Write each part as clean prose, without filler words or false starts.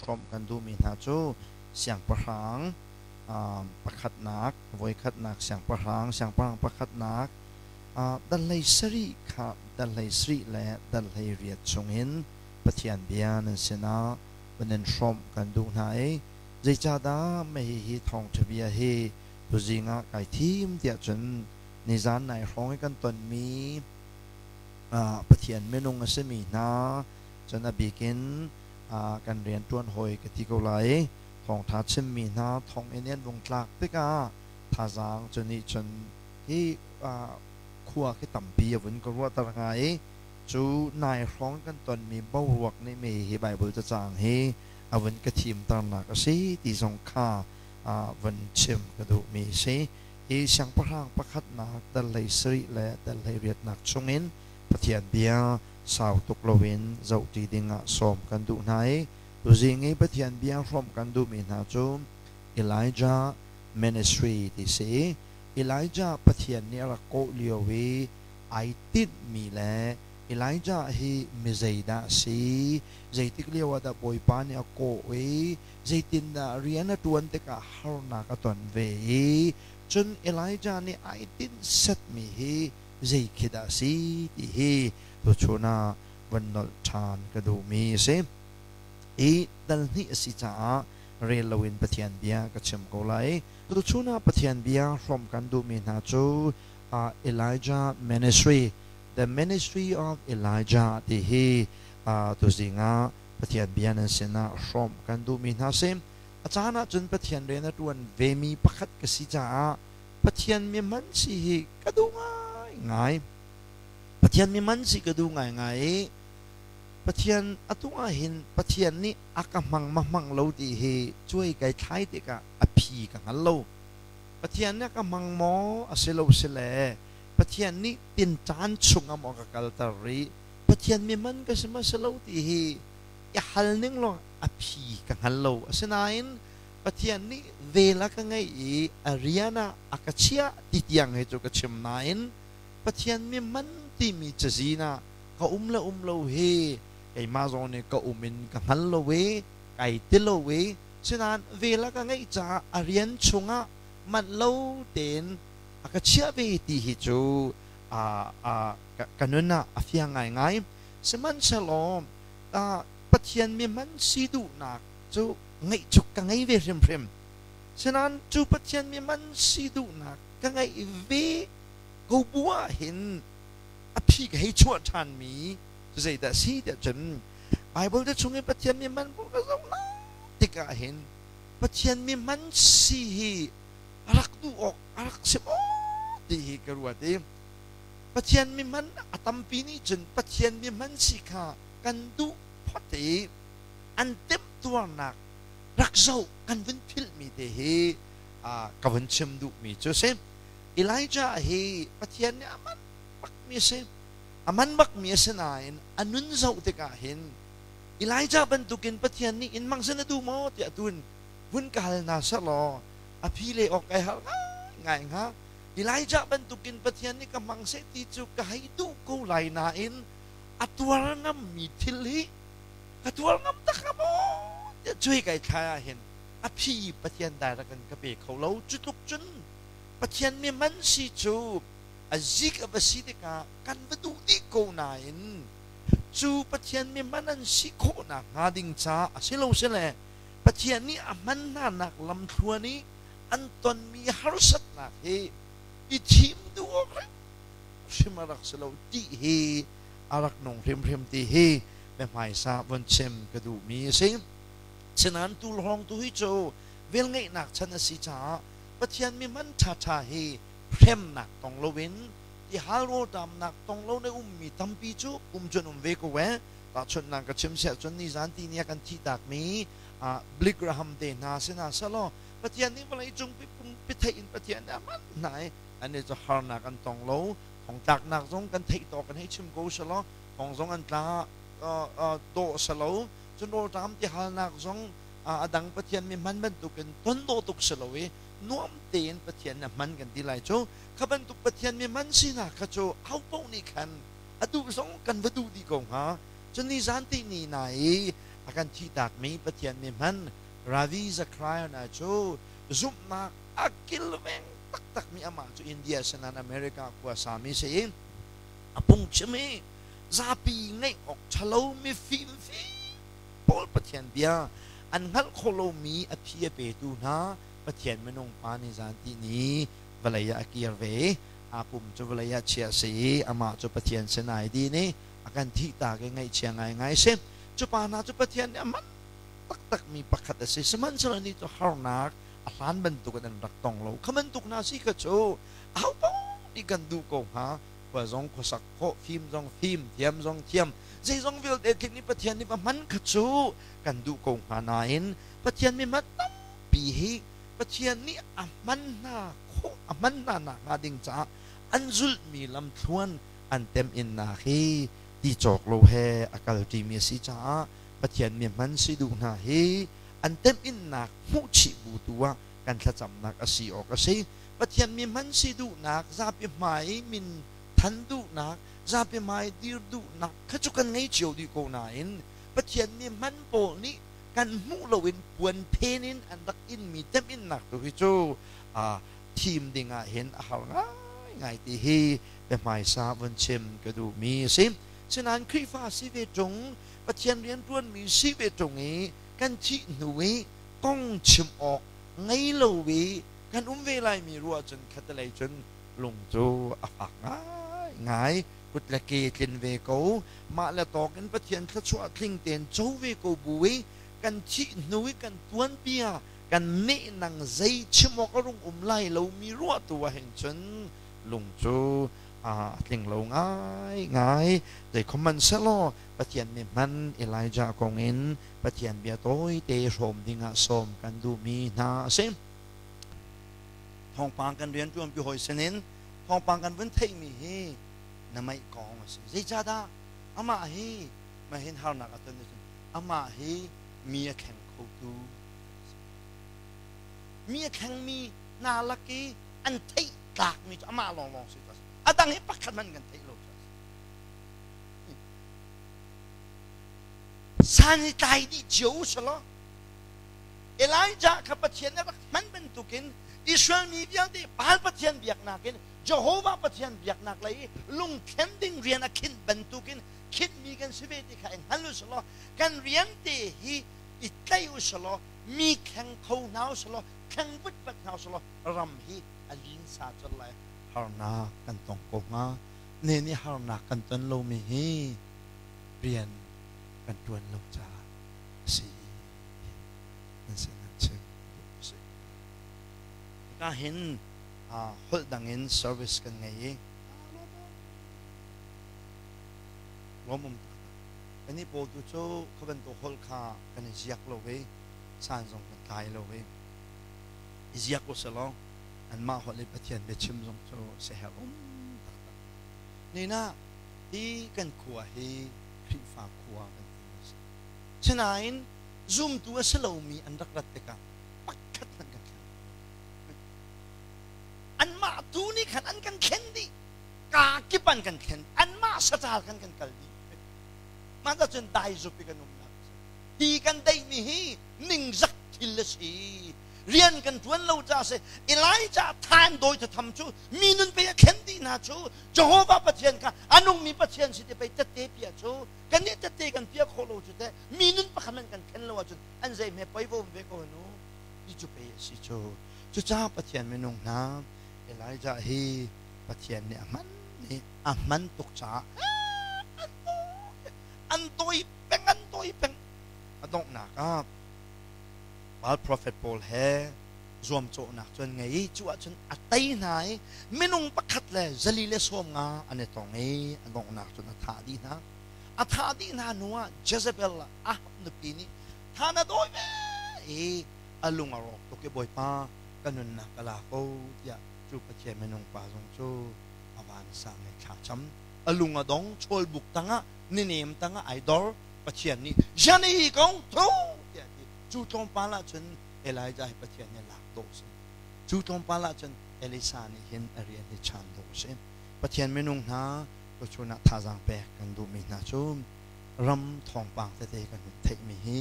Hrawmh kan duhmi hna cu siangpahrang pakhatnak, voikhatnak siangpahrang, siangpahrang pakhatnak dal hlei sarih kha dal hlei sarih le dal hlei riat chungin Pathian bia nan sinah van in hrawmh kan duh hna i zeicahdah mei hi thawngṭha bia hi tuzing ah kai thim tiah cun nizan nai hrawng i kan tonmi Pathian minung a simi hna cun a bik in kan rianṭuan hawi ka ti ko lai. Thawngṭha chimmi hna thonginn i an vung tlak tikah thazaang cu nih cun hi khua khi tampi a vun ka ruahter hnga i cu nai hrawng kan tonmi boruak nih mi hi Baibal cacang hi a vun ka thimternak a si ti zong kha vun chim ka duhmi a si. Hi siangpahrang pakhatnak dal hlei sarih le dal hlei riatnak chungin Pathian bia sau tuk loin zohṭi dingah sawm kan duh hna i tuzing i Pathian bia hrawmh kan duhmi hna cu Elijah Ministry ti si i Elijah Pathian nih a rak kawh lio i ai tinhmi le Elijah hi mi zeidah a si, zeitik lio ah dah Bawipa nih a kawh i zeitindah rian a ṭuan tikah harnak a ton ve i cun Elijah nih ai tinh setmi hi zei khi dah a si ti hi tuchun ah van nolh ṭhan ka duhmi a si. I dal hnih a si caah rel loin Pathian bia ka chim ko lai. Tuchun ah Pathian bia hrawmh kan duhmi hna cu Elijah Ministry, The Ministry of Elijah ti hi tuzing ah Pathian bia nan sinah hrawmh kan duhmi hna si. A caan ahcun Pathian rian a ṭuan vemi pakhat ka si caah Pathian mi hman si hi ka duh ngaingai. Pathian mi hman si ka duh ngaingai i Pathian atu ah hin Pathian nih a ka hmang ma hmang lo ti hi cuai kai thlai tikah a phi ka hngal lo. Pathian nih a ka hmang maw a si lo si le Pathian nih tinṭan chungah maw ka kalter rih Pathian mi hman ka si ma si lo ti hi i hal ning law a phi ka hngal lo. Asinain Pathian nih vel a ka ngeih i a rian ah a ka chiah ti tiang hi cu ka chim nain Pathian mi man timi cazin ah ka um le um lo hi keimah zong nih ka um in ka hngal lo i kai ti lo i sinain vel a ka ngeih caah a rian chungah manh lo tein a ka chiah ve ti hi cu ka nun ah a fiang ngaingai. Sihmanhsehlaw Pathian mi man si duhnak cu ngeih cu ka ngei ve hrimhrim. Sinain cu Pathian mi man si duhnak ka ngeih ve ko bu ah hin a phi ka hei chuah ṭhanmi cu zeidah a si tiah cun Baibal te chung i Pathian mi man pawl ka zoh tikah hin Pathian mi man si hi a rak duh awk a rak si maw ti hi ka ruat i Pathian mi man a tampi nih cun Pathian mi man si kha kan duh phot i an temtuarnak rak zoh kan vun philhmi te hi ka vun chim duhmi cu si. Elijah hi Pathian nih a man bakmi a si. A man bakmi a si nain a nun zoh tikah hin Elijah bantukin Pathian nih in mang sin a duh maw tiah tun vun ka hal hna selaw a phi le awk kai hal ngai hnga. Elijah bantukin Pathian nih ka hmang seh ti cu ka hei duh ko lai nain a tuar ngammi thil hi ka tuar ngam tak hnga maw tiah cuai kai thlai ah hin a phi Pathian dai rak in ka pe kho lo. Cu tluk cun Pathian mi man si cu a zik a va si tikah kan va duh dih ko nain cu Pathian mi man an si khawhnak hnga ding caah a si lo si le Pathian nih a hman hnanak lamthluan i an tonmi harsatnak hi i thim duh awk hrim a rak si lo ti hi a rak nung hrimhrim ti hi biahmaisa von chim ka duhmi a si. Sinain tulhawng tu hi cu velngeihnak chan a si caah Pathian mi hman ṭhaṭha hi hremnak tong loin tihal rawlṭamnak tong lo na ummi tampi cu um cun um ve ko ee. Tahchunhnak ka chim siah cun nizan ti ni a kan thihtakmi Billy Graham te hna si hna selaw Pathian nih vawlei cung pumpi theih in Pathian nih a hman hna i annih cu harnak an tong lo thongtlaknak zong kan theih tawk kan hei chim ko selaw thong zong an tla dawh si lo cun rawlṭam tihalnak zong a dang Pathian mi hman bantukin ton dawh tuk si lo i nuam tein Pathian nih a hman kan ti lai cu kha bantuk Pathian mi hman sinak kha cu ho paoh nih khan a duh zong kan va duh dih ko hnga cun nizan ti ni na i A kan thihtakmi Pathian mi hman Ravi Zachariah na cu zumhnak a kilveng taktakmi amah cu India sinan America khua sami si i a phungchim i zapi ngeih awk ṭhalo mifim pawl Pathian bia an hngalh khawh lomi a phi a petu hna Pathian minung pa nih zan ti ni vawlei ah a kir ve. Aa pum cu vawlei ah chia a si i amah cu Pathian sin ai din i a kan thihtak i ngaihchia ngaingai si. Cu pa hna cu Pathian nih a man taktakmi pakhat a si. Sihmanhsehlaw nih cu harnak a hlan bantukin an rak tong lo. Kha bantuk hna si kha cu ahopaoh nih kan duh ko hnga. Khua zong khuasak khawh, fim zong fim, thiam zong thiam, zeizong vialte tling nih Pathian nih va hman kha cu kan duh ko hnga nain Pathian mi hman tampi hi Pathian nih a hman hna khawh a hman hna nakhnga ding caah an zulhmi lamthluan an temhinnak hi ti cawk lo he a kalṭimi a si caah Pathian mi hman si duh hna hi an temhinnak hmuh chih bu tu ah kan thlacamnak a si awk a si. Pathian mi hman si duhnak, zapi hmai min than duhnak, zapi hmai dir duhnak kha cu kan ngei cio dih ko nain Pathian mi hman pawl nih kan hmuh loin puan phen in an rak inmi temhinnak tu hi cu thim ding ah hin a har ngaingai ti hi biahmaisa vun chim ka duhmi a si. Sinain Khrihfa si ve ṭung, Pathian rianṭuanmi si ve ṭung i kan thih hnu i kong chim awk ngei lo i kan um ve laimi ruah cun khatalei cun lung cu a fak ngaingai. Kut le ke tlin ve ko, mah le tawk in Pathian thluachuah tling tein co ve ko bu i kan thih hnu i kan tuanbia kan nehnang zei chim awk a rung um lai lomi ruah tu ah hin cun lung cu a tling lo ngaingai. Zei khom hmanhsehlaw Pathian nih hman Elijah kong in Pathian bia tawite hrawm dingah sawm kan duhmi hna a si. Thawngpang kan rianṭuanpi hawi sinin thawngpang kan vun theihmi hi na meih kong a si. Zeicahdah amah hi mahin harnak a ton ahcun amah hi mi a thleng khotu mi a thlengmi hna lak i an theih tlakmi cu amah lawnglawng si cu a dang hi pakhat hmanh kan theih lo cu san hi tlai dih cio usalaw Elijah kha Pathian nih rak hman bantukin Israel mi vialte Baal Pathian biaknak in Jehovah Pathian biaknak lei i lungthlen ding rian a khinh bantukin khinhmi kan si ve ti kha i hngal u selaw kan rian te hi i tlai u selaw mi thleng kho hna u selaw thleng vutvat hna u selaw ram hi a linsa colh lai. Harnak kan tong ko hnga. Ne nih harnak kan ton lomi hi rian kan ṭuan lo caah a si. Nan sinah chim duh a si. Hika hin holh dang in service kan ngei i lawm um taktak. Kannih pawl tu cu kha bantuk holh kha kan i ziak lo i san zong kan tlai lo i i ziak u selaw anmah holh i Pathian biachim zong cu siaherh um taktak. Nina hi kan khua hi Khrihfa khua kan ti a si. Sinain zumtu a si lomi an rak rat tikah pakhat hmanh kan thleng. Anmah tu nih khan an kan thlen dih. Kaa kip an kan thlen. Anmah sacal khan kan kal dih. Mah cun dai zup i kan umnak a si. Hi kan deihmi hi ningzak thil a si. Rian kan ṭuan lo caah a si. Elijah than dawi thatham cu mi nun pei a thlen dih hna cu Jehovah Pathian kha a nungmi Pathian si ti pei tette piah cu kannih tette kan piah khawh lo cu teh mi nun pakhat hmanh kan thlen lo ahcun an zei hme poi va um ve ko nu ti cu pei a si cu. Cucaah Pathian minung hna Elijah hi Pathian nih a hman i a hman tuk caah an dawi peng an dawi peng a donghnak ah Baal prophet pawl he zuamcawhnak cu an ngei i cu ahcun a tei hna i minung pakhat le 150 an i tong i a donghnak cun a thah dih hna. A thah dih hna hnu ah Jezebel Ahab nupi nih tha na dawi ve i a lung a rawk tuk i Bawipa ka nunnak ka la ko tiah cu Pathian minung pa zong cu a vansang i thla cam. A lung a dong chawlbuk tangah ninem tangah ai dor. Pathian nih zian hi kong tho tiah ti. Cu tlawmpal ah cun Elijah hi Pathian nih lak dawh a si. Cu tlawmpal ah cun Elisa nih hin a rian hi chan dawh a si. Pathian minung hna tuchun ah thazaang pek kan duhmi hna cu Ram thawngpang tete kan hun theihmi hi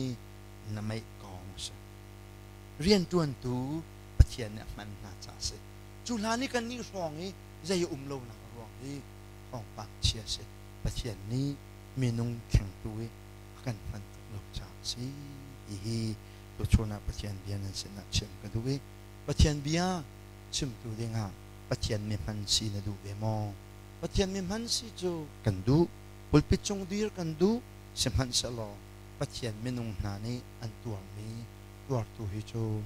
na meih kong a si. Rianṭuantu Pathian nih a hman hna caah a si. Cu hlan i kannih hrawng i zei a um lonak a ruang hi thawngpang chia a si. Pathian nih minung thlengtu i a kan hman tuk lo caah a si ti hi tuchun ah Pathian bia nan sinah chim ka duh i Pathian bia chimtu dingah Pathian mihman si na duh ve maw? Pathian mihman si cu kan duh. Pulpit cung dir kan duh. Sihmanhsehlaw Pathian minung hna nih an tuarmi tuartu hi cu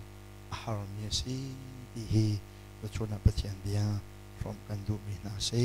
a harmi a si ti hi tuchun ah Pathian bia hrawmh kan duhmi hna a si.